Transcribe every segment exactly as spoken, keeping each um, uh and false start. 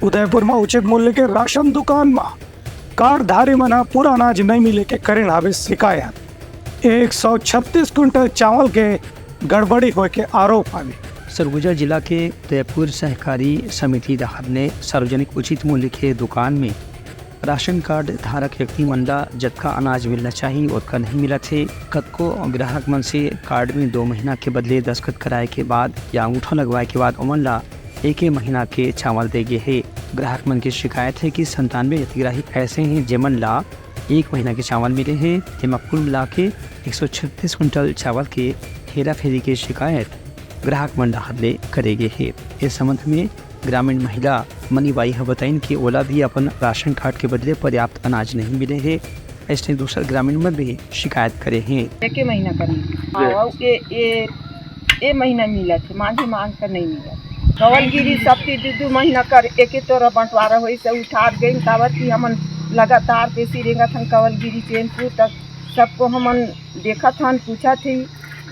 उदयपुर म उचित मूल्य के राशन दुकान म कार्डधारी मन ह पूरा अनाज नइ मिले के करिन हावे शिकायत। एक सौ छत्तीस क्विंटल चावल के गड़बड़ी होए के आरोप हावे। सरगुजा जिला के उदयपुर सहकारी समिति डहार ले सार्वजनिक उचित मूल्य के दुकान में राशन कार्ड धारक व्यक्ति मन ला जतका अनाज मिलना चाहिए, ओतका नहीं मिलत हे। कतको ग्राहक मन से कार्ड में दो महीना के बदले दस्तखत कराए के बाद या अंगूठा लगवाए के बाद ओमन ला एक महीना के चावल दे गे हे। ग्राहक मन के शिकायत हे कि संतानवे हितग्राही ऐसे हैं, जेमन ला एक महीना के चावल मिले हे, जेमा कुल मिला के एक सौ छत्तीस क्विंटल चावल के हेराफेरी के शिकायत ग्राहक मन डहार ले करे गे हे। इस संबंध में ग्रामीण महिला मनीबाई ह बताइन कि ओला भी अपन राशन कार्ड के बदले पर्याप्त अनाज नहीं मिले हे। अइसने दूसर ग्रामीण मन भी शिकायत करे हे। एके महीना कर मिलथे। हाँ, अउ ए, ए, ए महीना मिलत हे, मांझे मांग कर नहीं मिलत। कवलगिरी सब ती दू दू महीना कर एके तोरा बंटवारा होइस, उठात गइन, काबर कि हमन लगातार देसी रेंगत हन कवलगिरी चैनपुर तक, सबको हमन देखत हन, पूछत ही,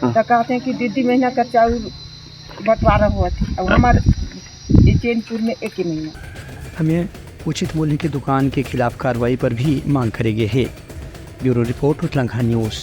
त कहत हैं कि दू दू महीना कर चाउर बंटवारा होवत हे, अउ हमर ए चैनपुर में एके महीना। हमें उचित मूल्य के दुकान के खिलाफ कार्रवाई पर भी मांग करे गे हे। ब्यूरो रिपोर्ट, उतलंघा न्यूज।